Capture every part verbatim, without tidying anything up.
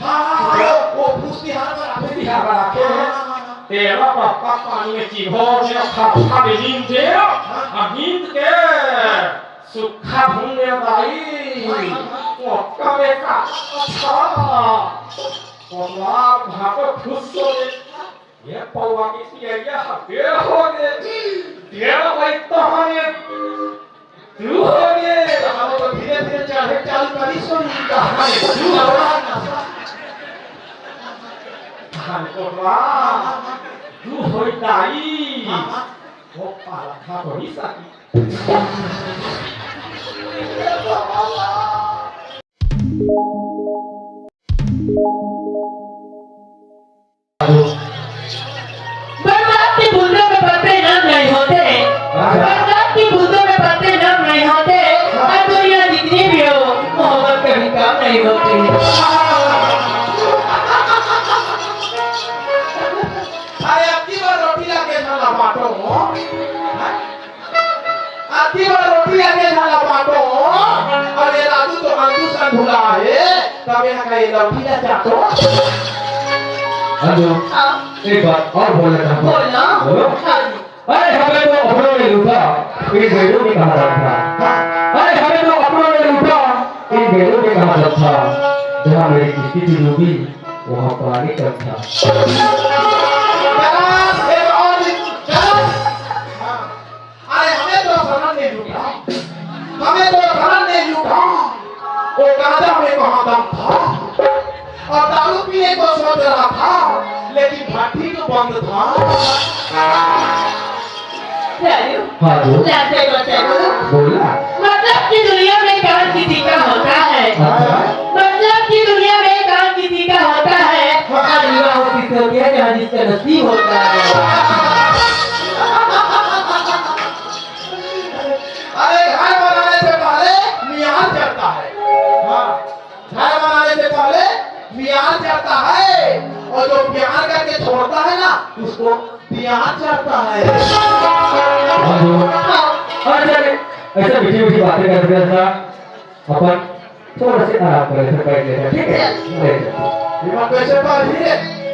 हाँ, हाँ, हाँ, वो फुसली हार पर आथे। फुसली हार पर आथे। हाँ, हाँ, हाँ, हाँ। तेला पक्का पानी में चिघो दे, खा, खा के नींद दे, हाँ। अउ नींद के सुक्खा धुन दे दाई। हाँ, हाँ, हाँ। पक्का में का, अच्छा। कोटवार भागो खुश हो गए। ये पौवा के पियैया हबे हो गे। डेढ़ वही तो हमें दू हो गे। हम तो धीरे-धीरे चढ़े चालू करी सोनी का। हमें दू हो। हम कोटवा दू होई दाई। वो पाला खा तो नहीं सकी। बरसात की बूंदों में पत्ते नम नहीं होते, बरसात की बूंदों में पत्ते नम नहीं होते, और दुनिया जितनी भी हो, मोहब्बत कभी कम नहीं होती। अरे, अब की बार रोटी लाके खाना बांटो। अति बार रोटी आके झाला पाटो, अउ ये राजू तो आंदू सन भुला हे, तब यहाँ का ये लौकी का चाटो। हेलो, हाँ। एक बात और बोलना चाहता हूँ। बोलना। बोलो। हाँ जी। अरे हमें तो अपनों ने लूटा, इन बेटों ने कहा था। अरे हमें तो अपनों ने लूटा, इन बेटों ने कहा था। जहाँ मेरी किस्ती थी डूबी, वहाँ पानी कम था। गलत, एक और गलत। हाँ। अरे हमें तो शरण नहीं लूटा, हमें तो शरण नहीं लूटा। वो गांजा में कहाँ दम था, और दारू पीने को सोच रहा था, लेकिन भट्टी तो बंद था। राजू, हाँ जी। लाते तो चलो। बोला। मतलब कि दुनिया में काम किसी का होता है। अच्छा। मतलब कि दुनिया में काम किसी का होता है। हाँ। और विवाह उसी से होती है जहाँ जिसका नसीब होता है। अरे, घर बनाने से पहले मियान चढ़ता है। हाँ, घर बनाने से पहले मियान चढ़ता है, और जो प्यार करके छोड़ता है ना, उसको प्यार चढ़ता है। हाँ, जो, हाँ। अरे, अरे, ऐसे मीठी मीठी बातें करते रहता। अपन थोड़ा से आराम करें, फिर बैठ लेते हैं, ठीक है? बैठ लेते हैं। ये बात कैसे पा धीरे?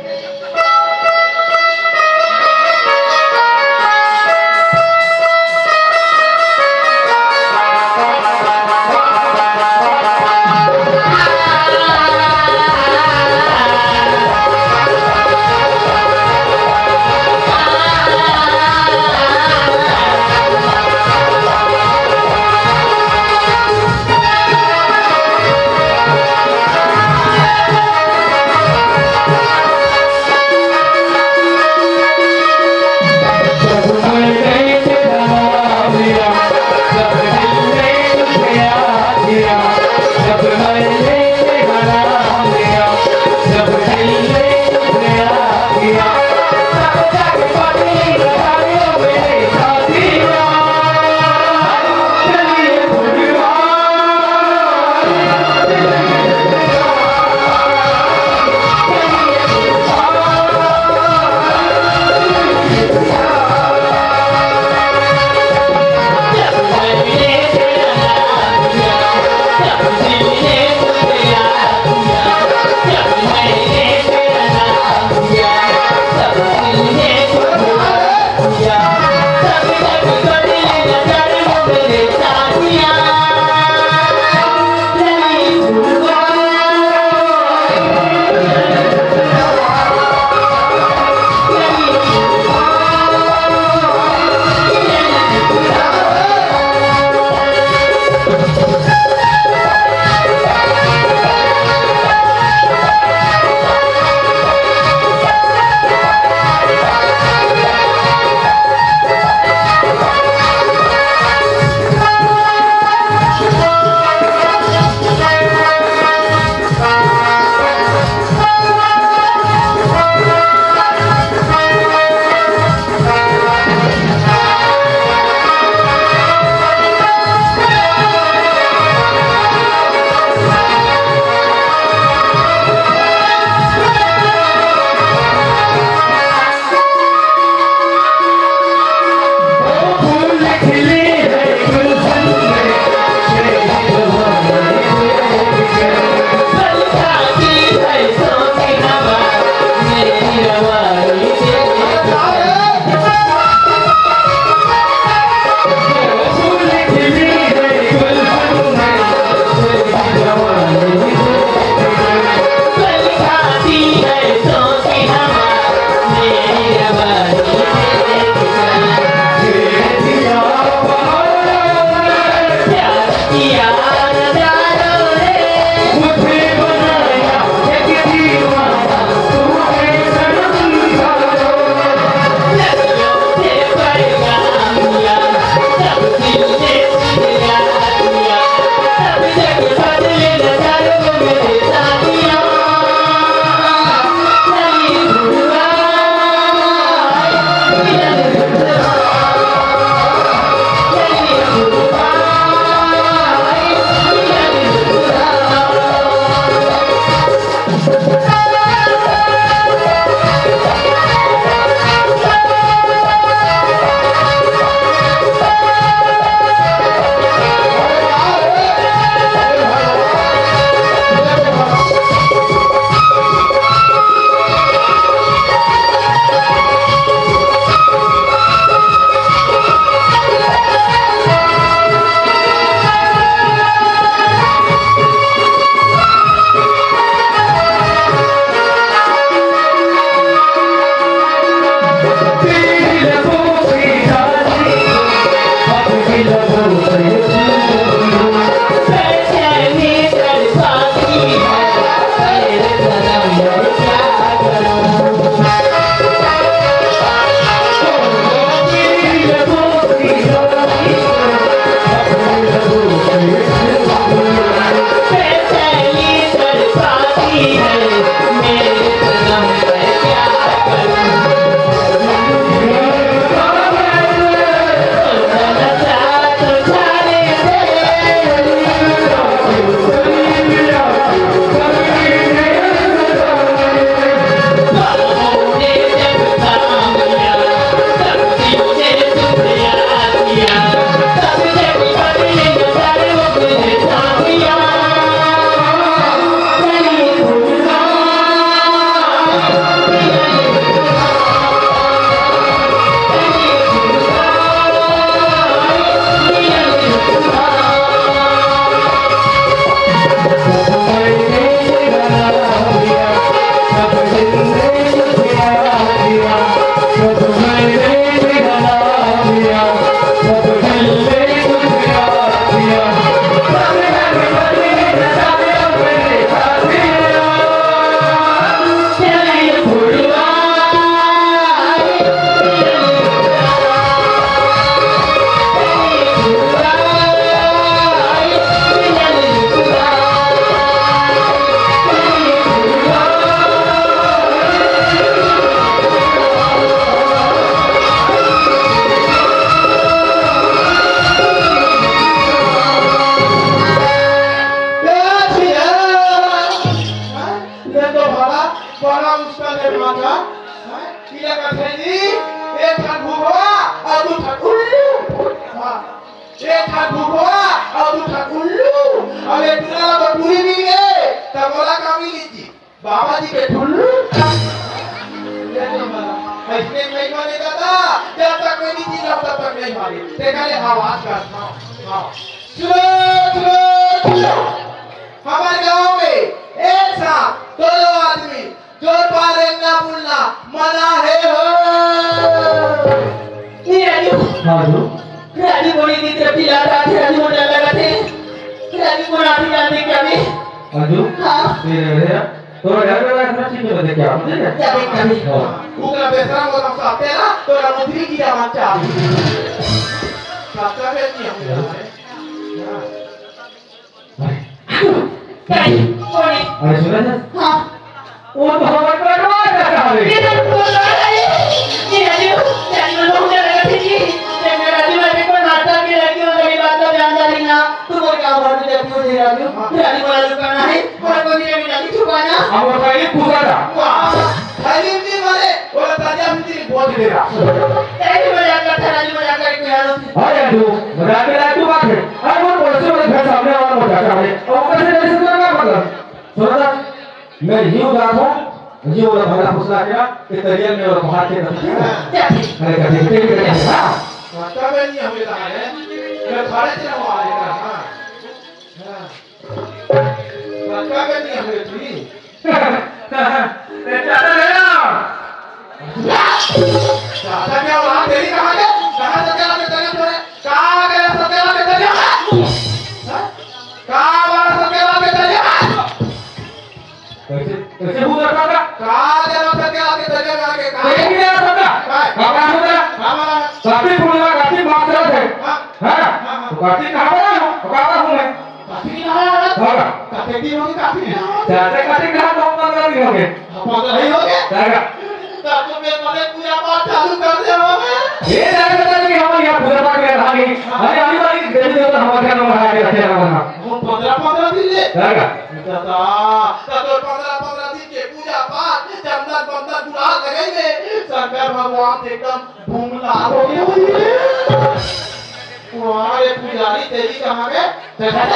ये तो बड़ा, बड़ा मुश्किल है माता। हाँ, ये कथे जी, एक ठन घुघवा और दू ठन उल्लू। हाँ, एक ठन घुघवा और दू ठन उल्लू। और ये टूरा ला तो टूरी मिल गए, तब बोला का मिली जी? बाबा जी के ठुल्लू। ये तो बड़ा, ऐसने नहीं माने दादा, जब तक मैं नहीं जी, तब तक नहीं माने। देखा ले, हाँ, आज का, हाँ, हाँ। सुनो, सुनो, सुनो। हमर गांव में एक साथ दोनों आदमी जोर पार रेंगना बुलना मना है हो। ए राजू। हाँ, राजू। राजू बोली कि तेरा पिला था, राजू को डर लगा थे। राजू को नाती नाती क्या भी? राजू? हाँ। ये रह रहे हैं। तो डर लगा था, ठीक है, क्या? क्या देख कभी? हाँ। उगला बेसरा मोर साथ तेरा, तो रमुद्री की आवाज चाह। खर्चा पे नहीं हम। हाँ। अरे, कोनी? अरे, सुना था? हाँ। वो तो हमारे पेटवा का था रे। ये तो बोल रहा है। ये राजू, राजू लोग जा रहे थे जी। ये राजू, मैं देखो, नाटक की लड़की हो, गरीब बात तो जानता नहीं ना। तू बोल, क्या बोल रही है, क्यों दे राजू? हाँ। राजू वाला दुकान है, और कोई भी राजू छुपाना। हम वो पहले पूछा था। वाह, पहले भी मारे, वो ताजा भी तेरी बोल दे रहा। तेरी मजाक करता, राजू मजाक करके यार। अरे तू, मजाक में लायक तू बात है। अरे वो पड़ोसी वाले घर सामने वाला मोटा सा है। और वो कैसे, कैसे करना मतलब? सुनो ना, मैं यूं जात हूँ, ये वाला भला फुसला के ना, कि तरियल में वाला बाहर के ना। अरे कभी, कभी, कभी, हाँ। पता में नहीं हमें रहा है। मैं खड़े से हूँ, आ रहा, हाँ। हाँ। पता में नहीं हमें थी। ए, चाचा भैया। चाचा क्या हो रहा? तेरी कहाँ के? कहाँ से तेरा बेटा ने बोले? कहाँ गया सर तेरा बेटा ने? हाँ? कहाँ वाला सर तेरा बेटा ने? कैसे, कैसे भूत रखा था? कहाँ गया सर तेरा बेटा ने? कहाँ? तेरे भी नहीं रखा था? हाँ। कहाँ रखा था? हाँ, हाँ। कार्तिक पूर्णिमा, कार्तिक मास चलत है। हाँ। है ना? हाँ, हाँ। तो कार्तिक कहाँ पर है? तो कहाँ पर हूँ मैं? काफी दिन हो गया। हाँ। काफी दिन हो गए, काफी दिन हो गए। चाचा, काफी दिन हो गए, पंद्रह दिन हो गए। हाँ, पंद्रह ही हो गए। चाचा। तब तो मैं बड़े पूजा पाठ चालू कर दे हो गए। ये चाचा, चाचा कि हमारे यहाँ पूजा पाठ में रहा नहीं। अरे, अभी वाली देवी देवता हमारे यहाँ में रहा के रखे ना बना। वो पंद्रह, पंद्रह दिन ले। चाचा। दादा, तब तो पंद्रह, पंद्रह दिन के पूजा पाठ, चंदन, बंदन, गुलाल लगाई में शंकर भगवान एकदम बूम लाल हो गए होंगे। वाह रे पुजारी, तेरी कहाँ गए? चल, चल, चल।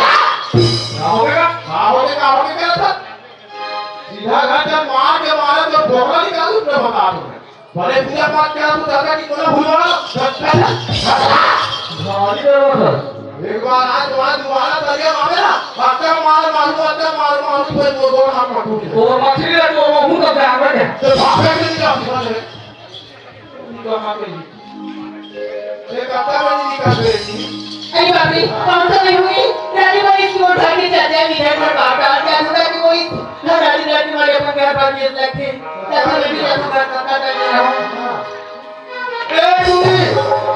का हो गया? का हो गया, का हो गया, क्या था? सीधा घर जब मार के मारे तो बोकरा निकाल, उसने बता दो। भले पूजा पाठ किया, तू दादा की बोला भूल वाला। चल, चल, चल। भारी जरूरत है। एक बार आज तुम्हारा दोबारा तरिया मारे ना, अक्का मार, मारू, अक्का मार, मारू, फिर वो दो हाथ पटक दे। वो मछली है, तो वो मुंह तो जान रहे। तो भाग के नहीं जा, भाग के। अरे बाप रे, कौन सा नहीं हुई? रानी वाली की ओर भागी जाते हैं, इधर पर बाप डाल के आलू डाल के वही, ना रानी डाल के मारे अपन घर पर ये लग के, तब मैं भी जादू कर करता कर रहा हूँ। ए टूरी,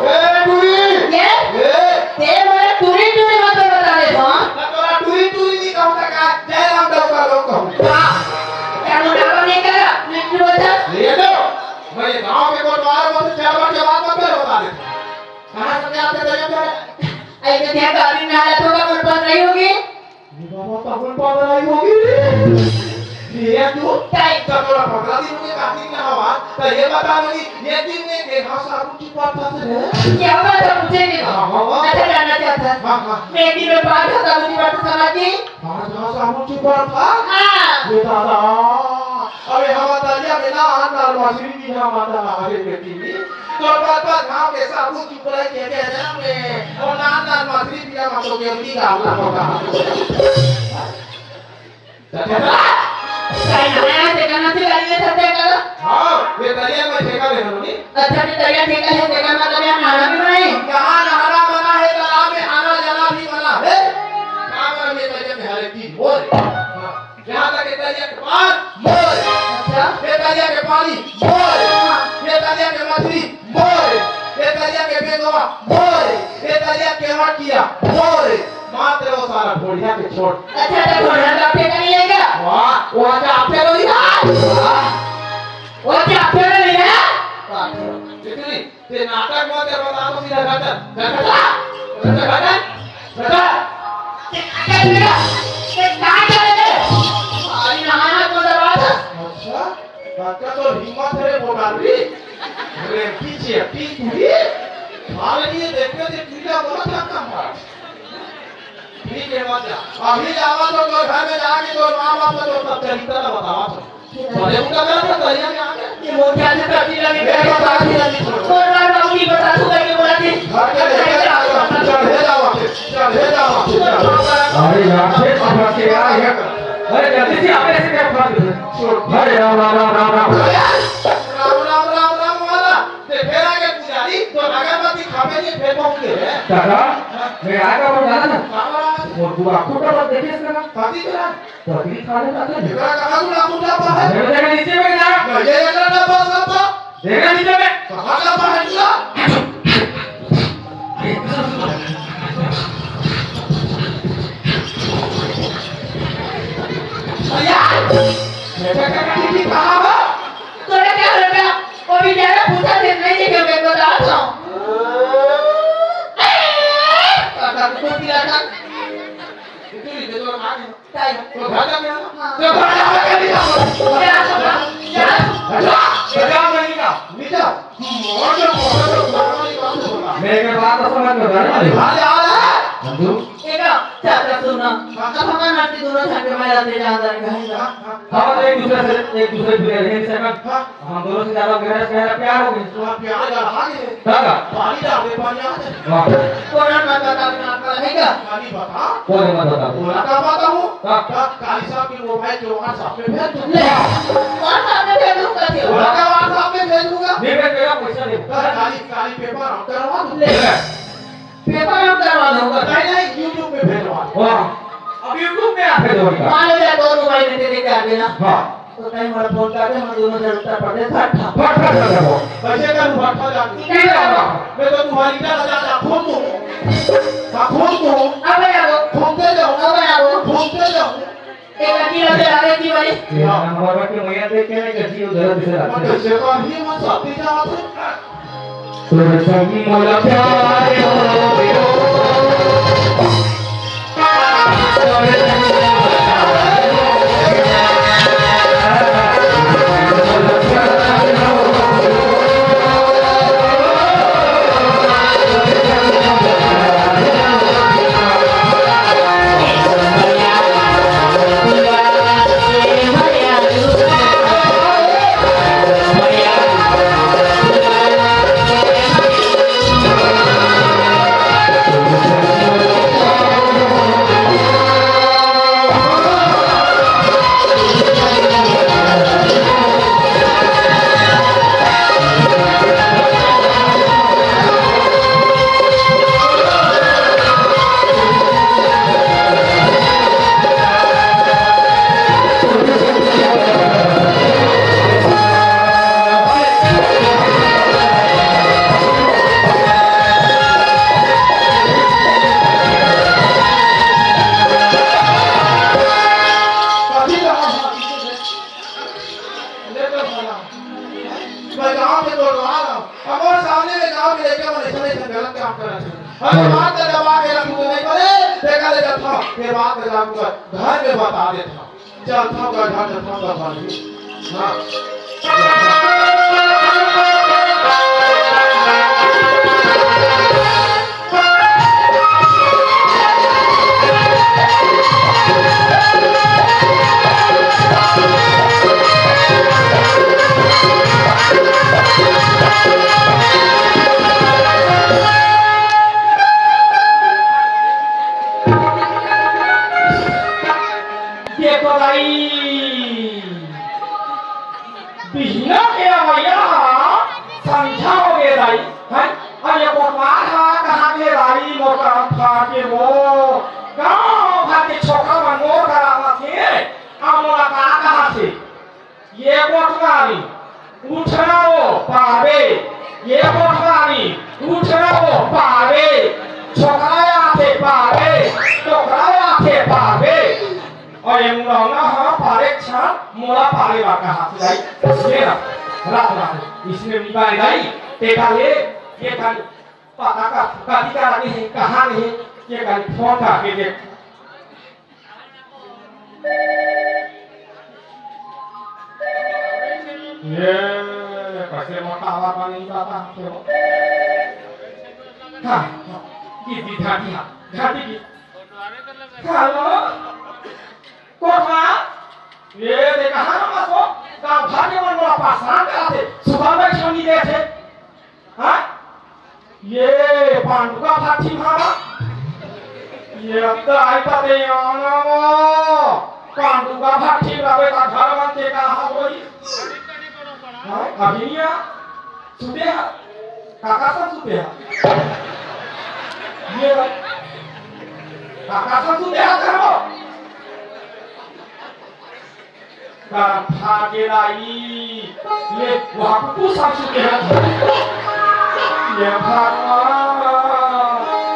ए टूरी। ये? ए? ते मोला टूरी टूरी मत बता रे, हाँ? ना तोरा टूरी टूरी नहीं कहूँ का, जय राम डौका लोग कहूँ। हाँ। मोटापा नहीं करा, नहीं बोलता। ये तो, मैं ये गांव के कोटवार को से चार बार के बाद में फिर बता देता। कहाँ से क्या आपके तबीयत है? ऐसे क्या गाड़ी में आ जाता होगा, पर बंद नहीं होगी। ये बाबा, तो अपन पकड़ाई होगी। ये तू टाइम तो थोड़ा पकड़ा दिन में काफी ना हवा, तो ये बता मुझे, ये दिन में के घास साबुन की बात था से? क्या बात है, मुझे नहीं। हाँ, हाँ, हाँ। अच्छा, जानना चाहता है। हाँ, हाँ। मैं एक दिन में पाँच घास साबुन की बात समझ गई। पाँच घास साबुन की बात था? हाँ। ये दादा, अबे हम तलिया में ना, ना मछली भी ना माता ना हरे बेटी भी। तो बात बात गाँव के साबुन की बुराई के के ना में, और ना, ना मछली भी ना मातो के भी ना होता होता। सही है, देखा ना, से गाड़ी में ठेका कर। हाँ, ये तरिया में ठेका ले लो नी। अच्छा, ये तरिया ठेका है, ठेका मतलब यहाँ नहाना भी नहीं। यहाँ नहाना मना है, तालाब में आना जाना भी मना है। क्या कर ये तरिया में हर एक चीज बोल। हाँ, यहाँ तक ये तरिया के पार बोल। अच्छा। ये तरिया के पानी बोल। हाँ। ये तरिया के मछली बोल, ये तरिया के बेंगवा बोल, ये तरिया के मटिया बोल, मात्र वो सारा ढोढ़िया के छोड़। अच्छा, तो ढोढ़िया का आपके का नहीं है क्या? वाह, वो क्या आपके को नहीं है? वाह। वो क्या आपके को नहीं है? वाह, कितनी, ते नाटक मत कर, बता दो सीधा घटन, घटन, घटन, घटन, घटन। ते क्या करेगा? ते क्या करेगा? अरे, नहाना को दबा दे। अच्छा? काका, तोर हिम्मत हे रे मोटारी। रे पीछे, पीछे। हाल ये देखते थे, पीला बहुत धक्का मारा। ठीक है, मत जा। अभी जावा तो तोर घर में जाके तोर माँ बाप को तोर सब चरित्र ना बतावा तो। भले उनका घर था, दरिया में आ गए। ये मोटा से करती लगी, ये बता दी लगी। तोर बार बाबू की बता दूंगा, ये बोला थी। घर के लेके जाओ, चढ़े जाओ, चढ़े जाओ। अरे यार, फिर पकड़ के यार, ये, अरे जल्दी से आप ऐसे क्या उठा दे? अरे राम, राम, राम, राम, राम। राम, राम, राम, राम वाला। ते फेर आगे पुजारी, तो अगरबत्ती खाबे नहीं, फेर पहुंच गए। दादा, मैं आगे पर जाना था। बाबा। और तू आंखों का बात देखिए इसका ना। कथी करा? पकड़ी खा ले, पकड़ ले। एकरा कहाँ तू आंखों का बात है? अरे, देखा नीचे में जा। ये एकरा ना बात, बात, बात। देखा नीचे में। कहाँ का बात है तू? भैया, बेटा का कथी की कहा हो? तोरा क्या हो गया? वो भी जरा पूछा से नहीं देखे, मैं बता दो। काका को पिला था। इतनी देर तो आ गई। ताई। तो भागा क्या? हाँ। तो भागा क्या नहीं था? क्या? क्या? भागा, भागा नहीं था। नहीं था। मोर तो, मोर तो, मोर तो नहीं बात होगा। मेरे बात तो समझ में आ रहा है। अरे, आ रहा है। नंदू। एक चाचा सुनना। हाँ। अब हमारे नाती दोनों झंडे में रहते जान जाएंगे, है ना? हाँ, हाँ। हम एक दूसरे से, एक दूसरे से रहे नहीं सकते। हाँ। हम दोनों से ज्यादा गहरा से गहरा प्यार हो गया। वहाँ प्यार का आ गए। दादा। पानी डाल दे, पानी आ जाए। वाह। कोरोना का दादा आपका है क्या? पानी बता। कौन है मत बता? बोला का बताऊँ? हाँ। का-, काली साहब की मोबाइल के WhatsApp पे भेज दूँ। ले। WhatsApp पे भेज दूँगा क्या? बोला का WhatsApp पे भेज दूँगा। नहीं भेज, मेरा पैसा दे। का-, काली, काली पेपर हम करवा दूँ। ले। ले। पेपर हम करवा दूंगा। नहीं, नहीं, YouTube पे भेजवा। वाह। अब YouTube में आप भेजो बेटा। मान लो यार, दो मोबाइल में तेरे क्या देना? हाँ। तो कहीं हमारा फोन कर दे, हम दोनों से उत्तर प्रदेश भट्ठा। भट्ठा कर दो। कैसे करूँ भट्ठा जाके? नहीं करवा। मैं तो तुम्हारी क्या बजा जा, फोन दूँ। हाँ, फोन दूँ। अब आ जाओ। फोन दे जाओ। अब आ जाओ। फोन दे जाओ। एक अकेला से आ रही थी भाई। ये नंबर के मैया देख के नहीं, कैसी उधर से आते हैं। कैसे तो अभी हम साथी जाते हैं। तोर संग मोला प्यार हो गयो। अरे बात के दबा के रखूंगा नहीं पड़े, देखा ले जाता, ये बात के जाऊंगा, घर में बता देता। चल, था का घर में था का भाई। हाँ। देखो दाई, बिहना के अवइया ह संझा हो गे दाई, हैं? अउ ये कोटवार ह कहाँ गे दाई, मोर करम फाट गे वो। गाँव भर के छोकरा मन मोर करा आवत हे, अउ मोला का कहत हे? ये कोटवारी, उठ ना वो, पावे। ये कोटवारी, उठ ना वो, पावे। छोकरा आथे पावे, छोकरा आथे पावे। अउ ये मुरौना ह पारे छान, मोला पारे बर कहा सिलाई। ये ना, रात रात, इसने निभाए दाई, देखा ले, ये कल पता का, कति का आगे है, कहाँ है, ये कल फोन करके देख। ये, कैसे मोटा आवाज वाली बात आते हो? हाँ, हाँ, ये भी घाटी, हाँ, घाटी की। हेलो, कोठा, ये देखा, हाँ, बस वो, गाँव घर के मन मोला परेशान कराथे, सुबह में छन्नी देथे। हाँ? ये पांडुका भाठी मारा। ये अब तो आई पते आना वो। पांडुका भाठी रवे का घर मन के का होई? हाँ? अभी नहीं आ? सुते हा? काका सा सुते हा? ये भाई। काका सा सुते हा करो। करम फाट गे दाई, ये वहाँ कुकुर सब सुते हैं। ये भगवान,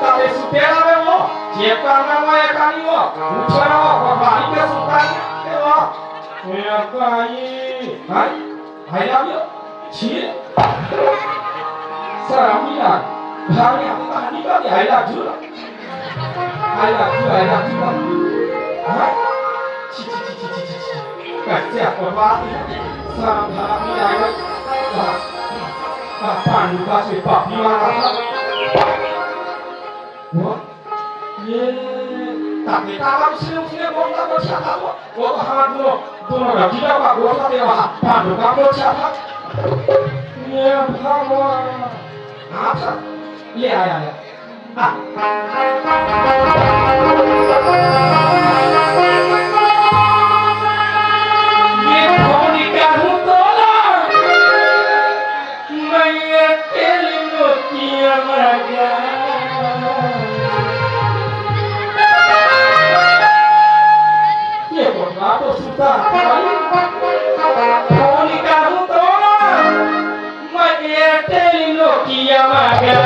तबे सुते रहे वो, चेप करना वो, ये कहानी वो, उठे रहो, वो बारी के सुता नहीं वो। ये दाई, हाय, I love you। छी। शर्म नहीं लाग। घर में आके कहानी कर दे, I love you। I love you, I love you। हाँ? छी, छी, छी। कैसे आपको बात है? शर्म धरम नहीं आएगा। हाँ, हाँ, पांडु का से पापी मारा था। वो, ये, ताके ताका उसने, उसने बोलता, बोलता था वो। वो तो हाँ, दोनों, दोनों रखी का, वो बोलता था, वहाँ, पांडु का बोलता था। ये भगवान। हाँ, सर। ले आया, आया। ये फोन करूं तोला, मैं ये तेल नोकिया मर गया। ये कोठा तो सुता है। फोन करूं तोला, मैं एयरटेल नोकिया मगा।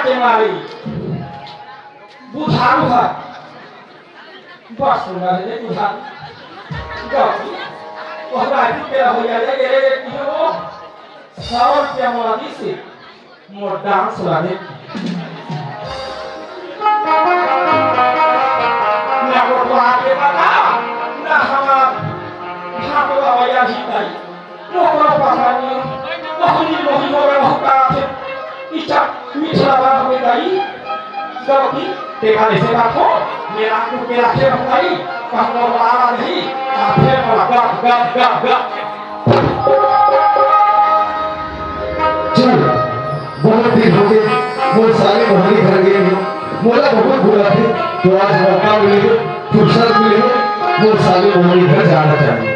के मारी बुधारू ह। बड़ सुंदर हे बुधारू। गौरी, ओह राती के रहोइया ले गेले रे कि हो, सौ रुपया मोला दिस हे, मोर डांस ला देख। ना कोटवा के बता, ना हमार भाटवा भैया ही ताई। मोकरो पहानी, मोहनी मोही मोरे मोहका थे। इच्छा मिठला बात में गई। गलती, तेरा ऐसे बात हो, मेरा तू मेरा खेल हो गई। कहूँ वाला नहीं, आ फिर वाला गा, गा, गा, गा। चल, बहुत दिन हो गए, मोर साले मोहनी घर गए हो। मोला बहुत बुलाथे, तो आज मौका मिले हो, फुर्सत मिले हो, मोर साले मोहनी घर जाना चाहिए।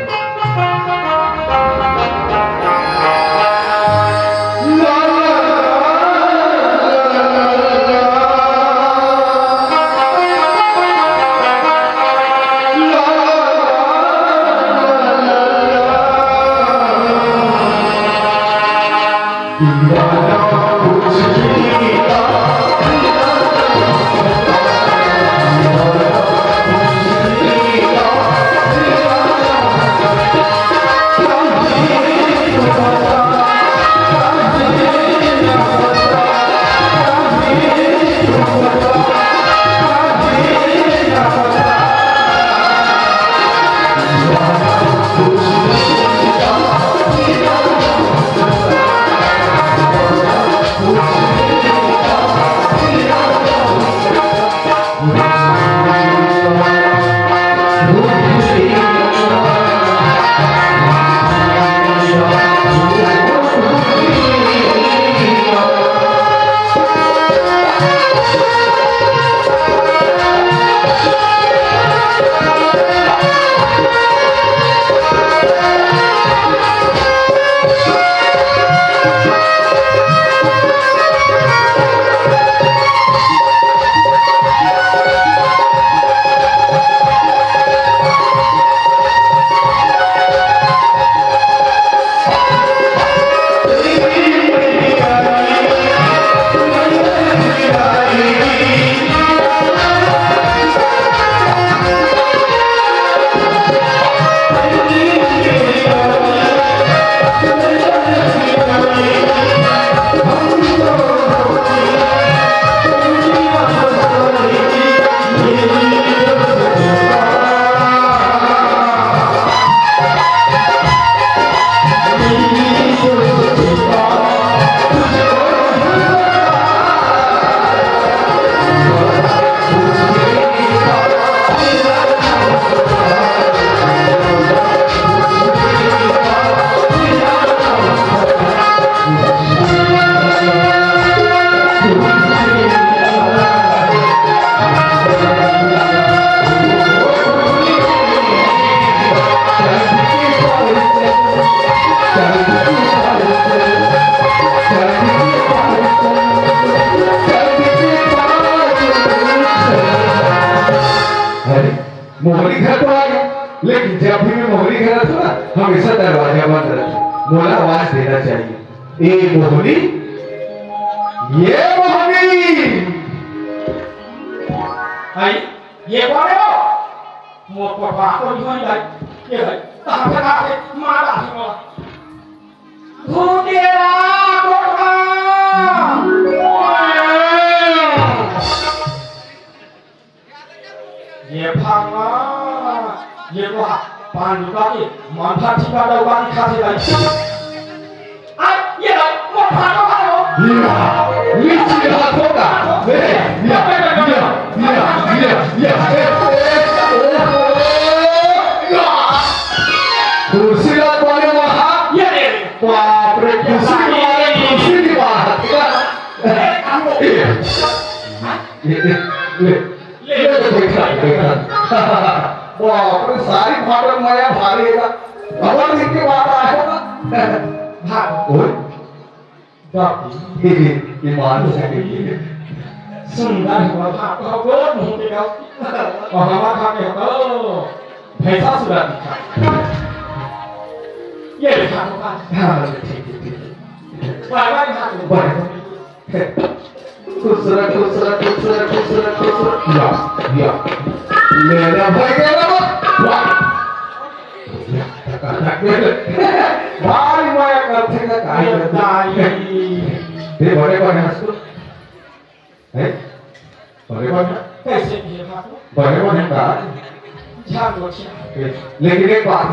अरे, मोहरी घर तो आ गया, लेकिन जब भी मैं मोहरी घर आता ना, हमेशा दरवाजा बंद रहता। मोला आवाज देना चाहिए। ए मोहनी, ये मोहनी। आई, ये कौन है वो? मोर कोठवा तो नहीं होई भाई। ये भाई, कहाँ पे, कहाँ पे? मार डाली मोला। भूतेरा कोठवा। ये भागना, ये तो पान दुकान के मन भर ठिका डौका दिखा दे भाई। आ, ये लो, वो भागो, भागो। या, ये चीज हाथों का। ए, या, या, या, या, या, ए, ए, ओ, ओ, या। कुर्सी ला पाने वहाँ। ये ले। बाप रे, कुर्सी के मारे, कुर्सी की बात। या। ए, हम लोग। ए, ए, ए, ले। ले, ले, बैठा, बैठा। बाप रे, सारी भाटक मया भारी है ना। भगवान जी के बात आए हो ना। भाग। ओए। बाप रे, ये मान से के लिए। सुंदर है बाबा, बहुत मुंह के गाओ। और हमारा खा के हो, भैंसा सुरा दिखा। ये दिखा होगा। हाँ, ठीक है, ठीक है। बाय बाय, भाग। बाय। खुसरा, खुसरा, खुसरा, खुसरा, खुसरा। या, या। मेरा भाई, मेरा भाई। वाह। या, टका, टक, मेरे। भाई, मैं करते का, काय करते? ये बड़े, बड़े हंस तो। हैं? बड़े, बड़े। कैसे भी है बाबू? बड़े, बड़े का? झाड़ मोछिया। लेकिन एक बात,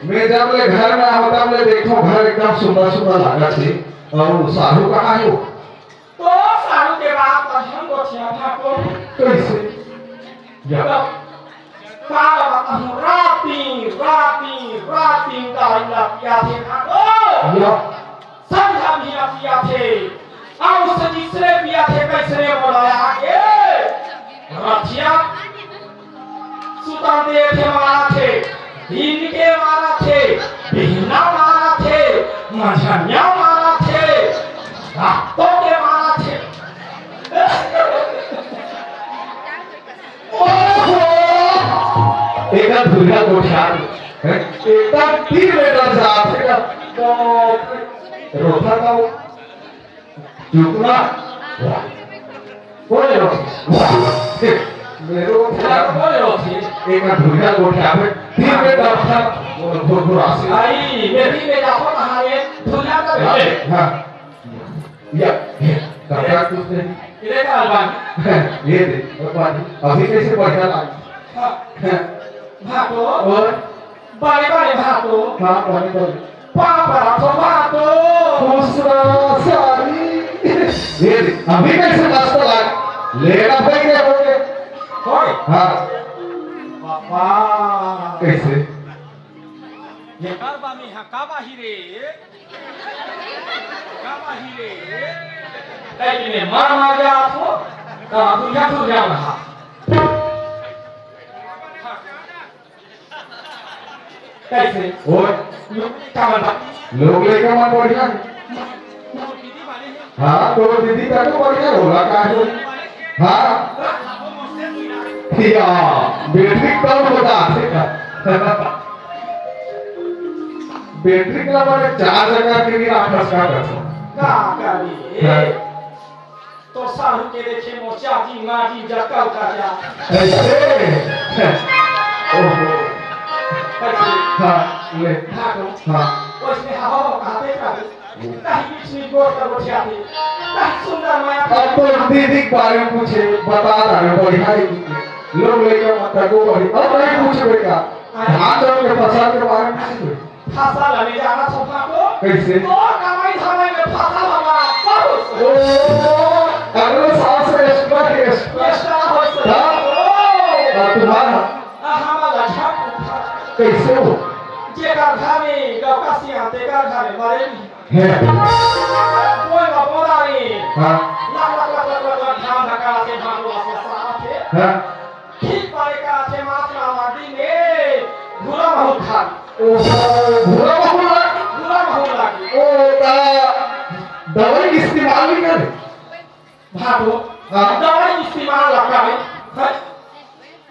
मैं जब ले घर में आऊं, तब ले देखो, घर एकदम सुंदर, सुंदर लागत हे। और साढ़ू कहाँ हे वो? तो साढ़ू के बात तो हम गोठिया था को। कैसे? या। तो का बताऊं, राती, राती, राती दारू ला पिया थे ना तो। या। संझा भी ना पिया थे। और उससे तीसरे पिया थे, कैसे ने बोलाया के? रथिया। सुतन दे थे मारा थे, दिन के मारा थे, बिहना मारा थे, मझनिया मारा थे, रातों के मारा थे। ओहो! एकर धुरिया गोठिया, हैं? एकर तीन मीटर जात हे का? बाप रे! रोथा का वो? चुकना? कोई रोथे? मेरो यार, कोई रोथे? एकर धुरिया गोठिया में तीन मीटर जात हे, वो घुरघुरासी। आई, मेरी में जातो कहाँ है? धुरिया का हाँ, है। हाँ। या, ये, कपड़ा कुछ नहीं। ये का अलवान? ये दे, भगवान, अभी कैसे बढ़िया लागे? हाँ। भाटो। और? बड़े बड़े भाटो। हाँ, बड़े बड़े। पापड़ा तो भाटो। खुसरा सारी। ये दे, अभी कैसे मस्त लागे? लेना भाई क्या हो गया? होय? हाँ। बाबा। कैसे? ये कार बामी हा का बाही रे? का बाही रे? तै किने मार मार के आत हो, तब तू या तू या रहा। कैसे? और? का बता? लोग लइका मन बढ़िया हे। हाँ, तो दीदी का तो बढ़िया होला, का हो? हाँ। या, बैटरी कम हो जाथे का? बैटरी का बड़े चार जगह के लिए आप फंसा कर दो। का करी? हाँ। तो साहू के देखे मोचा जी, माँ जी, जक्कल का जा। ऐसे? ओहो। कैसे? हाँ, ले। हाँ, तो। हाँ। उसने हाँ, हाँ, हाँ, देखा। कहीं बीच में गोर का गोठिया थे, कहीं सुंदर माया थे। अब तो दीदी के बारे में पूछे, बता रहा है, बढ़िया है। लोग लइका मत को बढ़िया। अब नहीं पूछबे का। हाँ। धान चाउर के फसल के बारे में पूछबे। फसल हमें जाना छोटा को। कैसे? तो कमाई धमाई में फसल हमारा बहुत। ओ, अगले साल से extra, extra। Extra हो सके। हाँ। ओ। और तुम्हारा? आ, हमारा झाड़ उठा। कैसे हो? जेकर घर में लौका सिया, तेकर घर में मरे नहीं। हे। कोई बापोदा रे। हाँ। लक, लक, लक, लक, लक, लक, धान धका से धान वास वास आथे। हाँ। ठीक पारे का आथे मास मामा दिन ए, भूरा महू खान। ओहो, भूरा महू लाग? भूरा महू लाग। ओ, ता दवाई के इस्तेमाल नहीं करे? भाटो, हाँ। दवाई इस्तेमाल ला करे, हैं?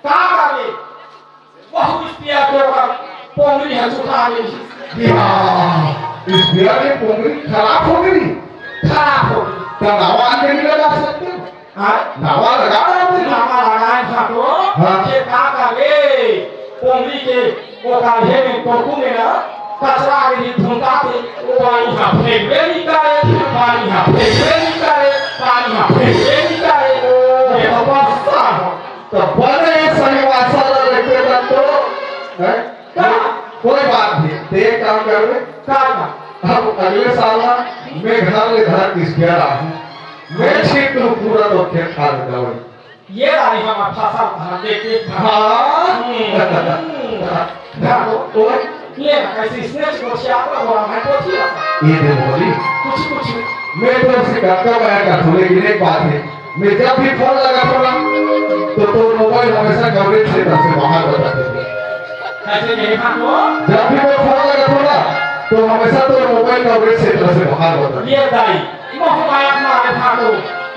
का करे? बहुत इस्तेमाल के ओकर पोंगरी ह सुखा गे। या, इस्तेमाल के पोंगरी खराब हो गई। खराब हो गई। तो दवा आने नहीं लगा सकते? हाँ? दवा लगा रहे थे। दवा लगाए भाटो, हाँ। ये का करे? पोंगरी के ओकर हे में टोकू में ना कचरा के भी धुंकाथे, पानी हा फेंकबे नहीं करे, पानी हा फेंकबे नहीं करे, पानी हा फेंकबे नहीं करे। ये तो बस्सा है। तो बने सही वासा ला लेके ना तो, हैं? का? कोई बात नहीं, ते एक काम करबे। का का? अब अगले साल ना मैं घर ले धर किस गया हूँ, मैं छीट लूँ पूरा तो खेत खा लेता हूँ। ये वाली हमार फसल धान देख के हाँ। हम्म। हाँ, तो और? ये ना कैसे इसने कुछ याद रहा, बोला, मैं कुछ नहीं रहा। ये दे बोली। कुछ, कुछ। मैं तो उससे कब का मया कर दूं, लेकिन एक बात है, मैं जब भी फोन लगाता हूँ ना, तो, तो मोबाइल हमेशा कवरेज क्षेत्र से बाहर बताते थे। कैसे कहे था वो? जब भी मैं फोन लगाता हूँ ना, तो हमेशा तो मोबाइल कवरेज क्षेत्र से बाहर बताते। ये दाई, महू माया मारे भाटो,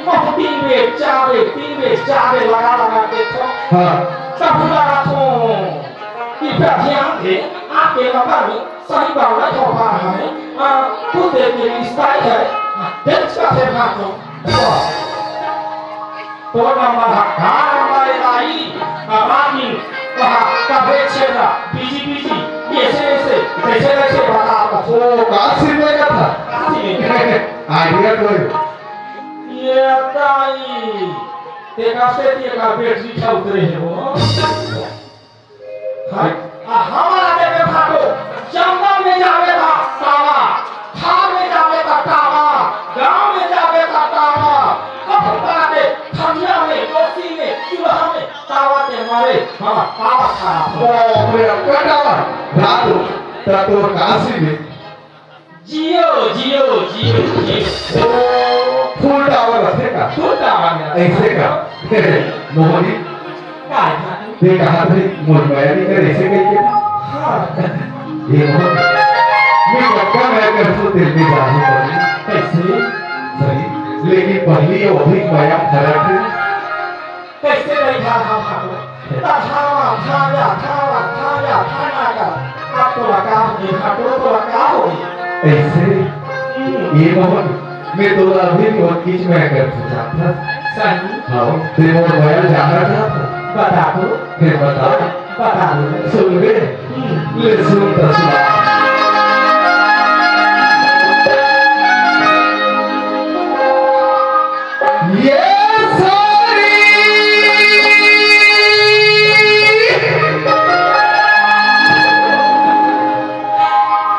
महू तीन बेर, चार बेर, तीन बेर, चार बेर लगा लगा के थो। हाँ। तब लगा थो। कृपया ध्यान दे, आपके नंबर में सही बात हो पा रहा है। आ, कुछ देर के लिए स्थायी है। आ, देख का थे भाटो। वाह। तोर नंबर ह का नंबर ए दाई? कमाकिन कहा कभे छेदा बिजी बिजी, ऐसे ऐसे, कैसे कैसे बता। ओ, का सीन लेगा था? का सीन लेगा? आइडिया तो है। ये दाई, ते कब से तेरा बैटरी ठा उतरे है वो? हाँ? आ, हमारा देखे फाटो, जंगल में जावे था तावा, खाल में जावे था तावा, गांव में जावे था तावा, कब बाटे खटिया में, कोसी में, चूल्हा में, तावा के मारे, हमारा तावा खराब हो। बाप रे, अब का तावा? रात हो, तब तो काशी में। जियो, जियो, जियो, जियो। ओ, फुल टावर रथे का? फुल टावर रथे। ऐसे का? मोहनी, काय भाई? ते कहा थे, मोर मया नहीं करे, ऐसे कह के? हाँ। ये मोहन, मैं पक्का मया करथों, तेरे में जाने वाली। कैसे? सही, लेकिन पहली ये अधिक मया खरा थे। कैसे नहीं था, था, था, था। ता धावा, धावा, धावा, धावा, धावा का। अब तोला का होगे, फाटो, तोला का होगे? ऐसे? हम्म। ये मोहन, मैं तोला अभी भी बहुत किच में कर पूछा था। सही? हाँ, ते मोर मया जाना था तो। बता दो। फिर बता। बता दो। सुन ले। हम्म। ले सुन तो सुना। ये सारी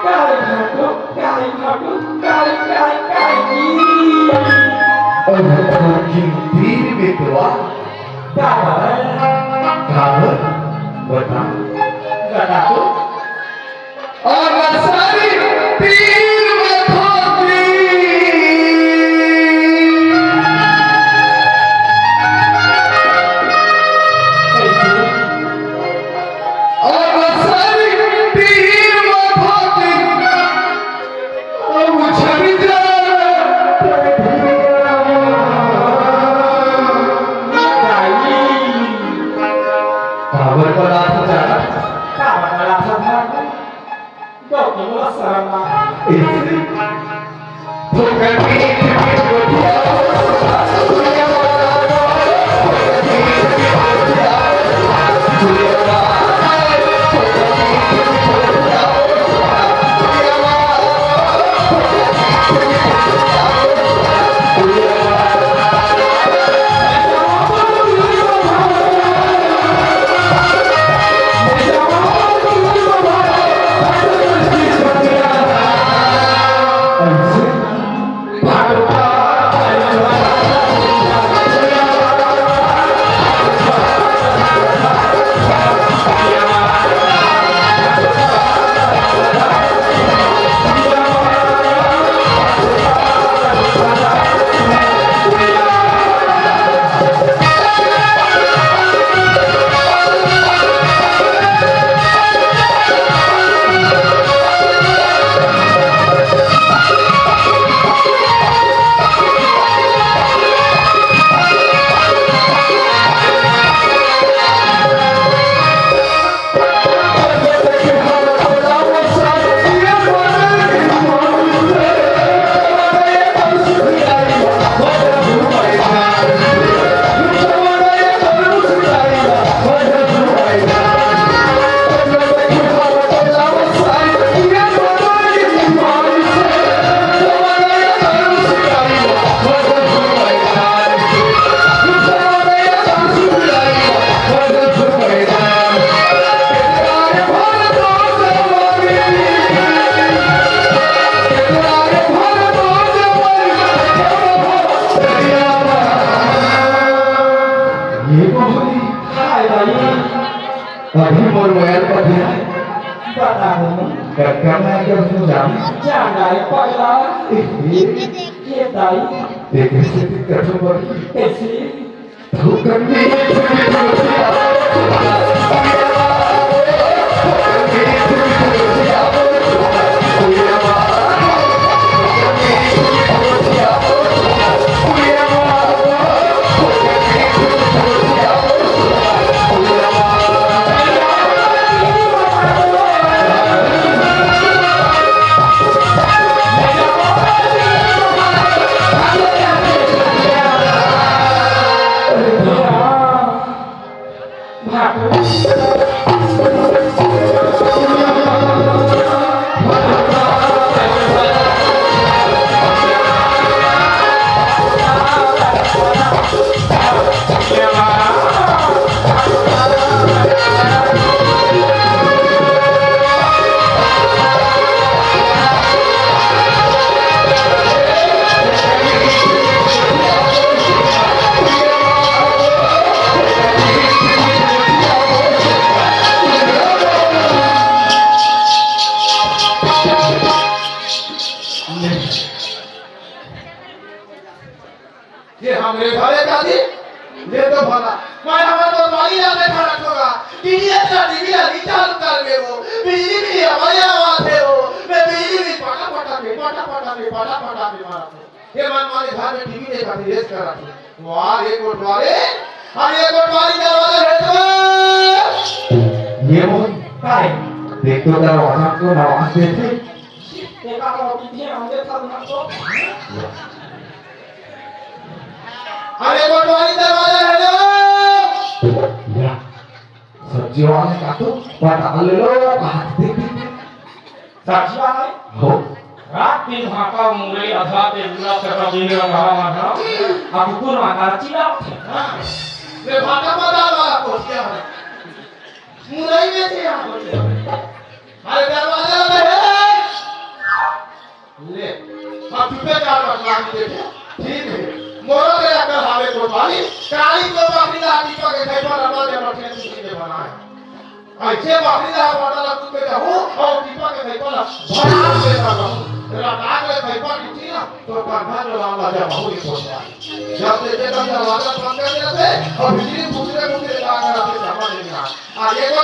काई भाटो, काई भाटो, काई, काई, काई की। अरे थोड़ी तीर में तो आ। काबर? काबर? बता। बता तो। अउ सारी तीर में धोती। अउ सारी तीर में धोती। अउ छवि जा। काबर बलात हो जाना? काबर बलात हो जाना? गौतम सरना। ये मोहनी। हाय भाई। अभी मोर मोबाइल पर ध्यान। बता दो। कक्का मैं कर तू जान। जान आए पगला। ए, ए। ये दाई। ते कैसे भी कठोर बनी। कैसे? ये हमरे घरे का जी, ले तो भला। मैं हमर कोतवाली ला बैठा रखोगा। टीवी ला, टीवी ला नी चालू कर दे वो। बिजली भी हमारे यहाँ आते हो। मैं बिजली भी पटा पटा के, पटा पटा के, पटा पटा के मारा थे। ये मन माने घर में टीवी देखा थे, रेस करा थे। वाह, ये कोतवाली, अरे ये कोतवाली दरवाजा भेज दो। ये मोहन, काय? देख तो दरवाजा को आवाज देते। देखा तो टीवी हमरे घर में तो। अरे कोतवाली दरवाजा है लो। या, सब्जी वाले का तो पता ले लो, हाथ दे दे। सब्जी वाले? हो। रात दिन भाटा मुरई अधा ते पूरा कर दिन रहा माना। अब कुकुर माता चिल्ला उठे। ले भाटा पता वाला कोसिया है। मुरई में से यहाँ। अरे दरवाजा में है। ले, अब चुपे चाप रख लाग देखे। ठीक है। मोरो के अकल हावे कोतवाली, काली को बापरी ला टीपा के खैपा लगा दे मठिया तुसी ने बनाए। ऐसे बापरी ला पता लग के जाहू और टीपा के खैपा ला भरा देता रहू। रात के खैपा टूटी ना, तो कंधा जो लाल राजा बाहू ने कोतवाली। जब देखे तब दरवाजा बंद कर देते और बिजली फुकरे फुकरे लगा कर अपने सामान लेना। आगे को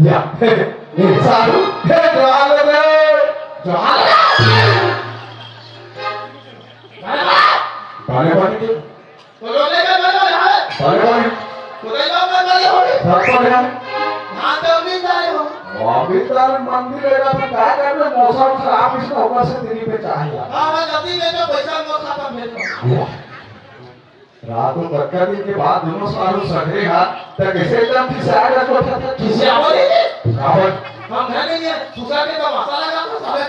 या, ए, साधु, हे, जवान हो गए। जवान हो गए। पानी, पानी। तो लो लेके गए हो यहाँ। पानी, पानी। तो गए हो, गए हो। सब तो है। धान तो अभी जा रहे हो। अभी तो मंदिर रहेगा, तो क्या करना, मौसम खराब, इसका ऊपर से तेरी पे चाहिए। हाँ, हाँ, जल्दी बेचो, पैसा मौत खाता भेजो। रात को बरका दिन के बाद दोनों सालों सगरे हाथ तक ऐसे एकदम खिसिया गया तो था, खिसिया बोले। रावण। हम घर नहीं है, सुसा के तमाशा लगा था साले।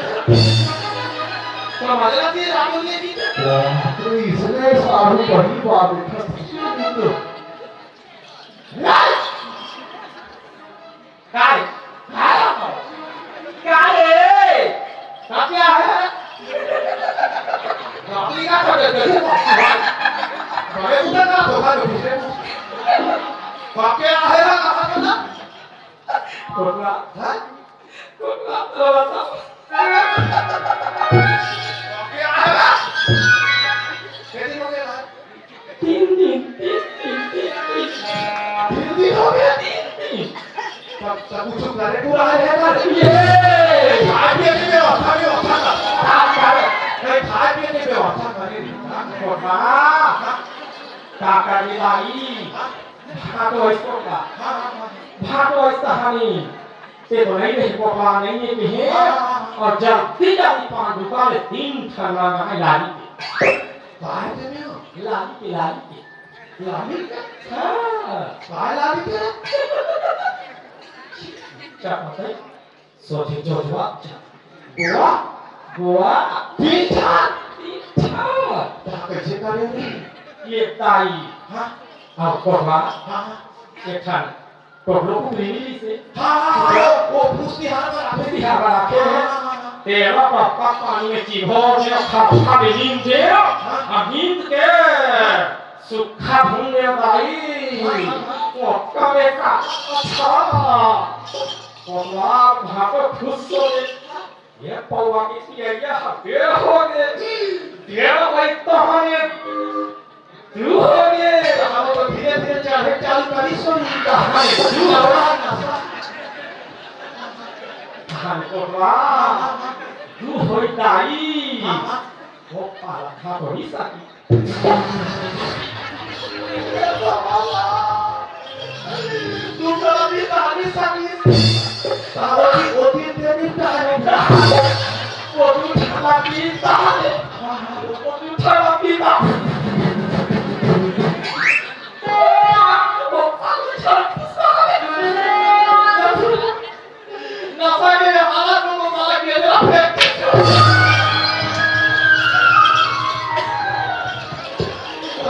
तो मजा आती है रात को ये की। तो इसने सारू बड़ी बात देखा। काय? काय? काय रे? का क्या है? बापली का खबर है? बड़े उधर का धोखा दे दूसरे को। बाप के आ है ना, कहाँ का ना? कोटला। हाँ? कोटला, कोटला। बाप के आ है ना? कैसे हो गया? तीन दिन, तीन दिन, तीन दिन। तीन दिन हो गया? तीन दिन। तब, तब कुछ करे पूरा है ना? ये! खाए पिए की व्यवस्था, व्यवस्था कर। हाँ, करे। नहीं, खाए पिए की व्यवस्था करे। हाँ, कोटला। का करे भाई? भाटो इसको का? हाँ, हाँ, हाँ। भाटो इस कहानी। ते तो नहीं रही, कोटला नहीं है कहे। हाँ, हाँ, हाँ। और जल्दी जल्दी पान दुकान ले तीन ठन मंगाए लाली के। काय देवे हो? लाली के, लाली के। लाली के? हाँ। काय लाली के? क्या पता है? सोचे जो जवाब क्या? गोवा? गोवा? तीन ठन? तीन ठन। क्या कैसे करे रे? ये ताई। हाँ। और कोटला। हाँ, हाँ। एक ठन टोकलो कुकरी मिली से। हाँ, हाँ, हाँ, वो, वो पूछ तिहार पर आते हैं। तिहार पर आते हैं। हाँ, हाँ, हाँ, हाँ। तेरा पप्पा पानी में चिभो, मेरा खा, खा ले नींद दे, हाँ। अब नींद के सुखा ढूंढ ले दाई। हाँ, हाँ, हाँ। वो करे का अच्छा। पौवा भागो खुश हो गए। ये पौवा की पियैया हबे हो गए। देर वही तो हमें तू हो गे। अब तो धीरे-धीरे चढ़े चालू करी सोनी का। हाँ, तू हो। हाँ, कोटवा। तू होई दाई। हाँ, हाँ। वो पाला खा तो ही साकी। तू तो अभी कहानी साकी। तारा की होती तेरी कहानी। वो तू ठाला की कहानी। वो तू ठाला की कहानी। नशा के हालत में वो साला गेंदरा फेंक के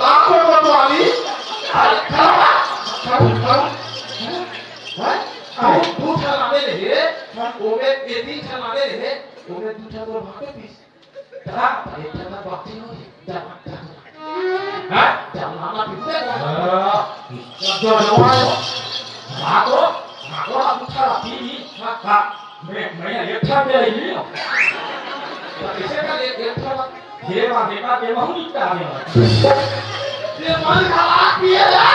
आपको कोतवाली। अरे, खड़ा, खड़ा, खड़ा। हैं? अरे, दू ठन आने रहे, ओमे, ये तीन ठन आने रहे, ओमे दू ठन तो भागे पीस। हाँ, एक ठन बाकी हो, जमा, जमा। हाँ? जमा ना पीछे। हाँ, जो, जो आए हो। भागो, भागो, हम उठा ला, पी, पी, खा, खा। मैं मैं एक ठा दे रही हूँ। तो किसे का एक एक ठा? ये बात एक बात ये महू निपटा दे। ये मन खराब किए रे।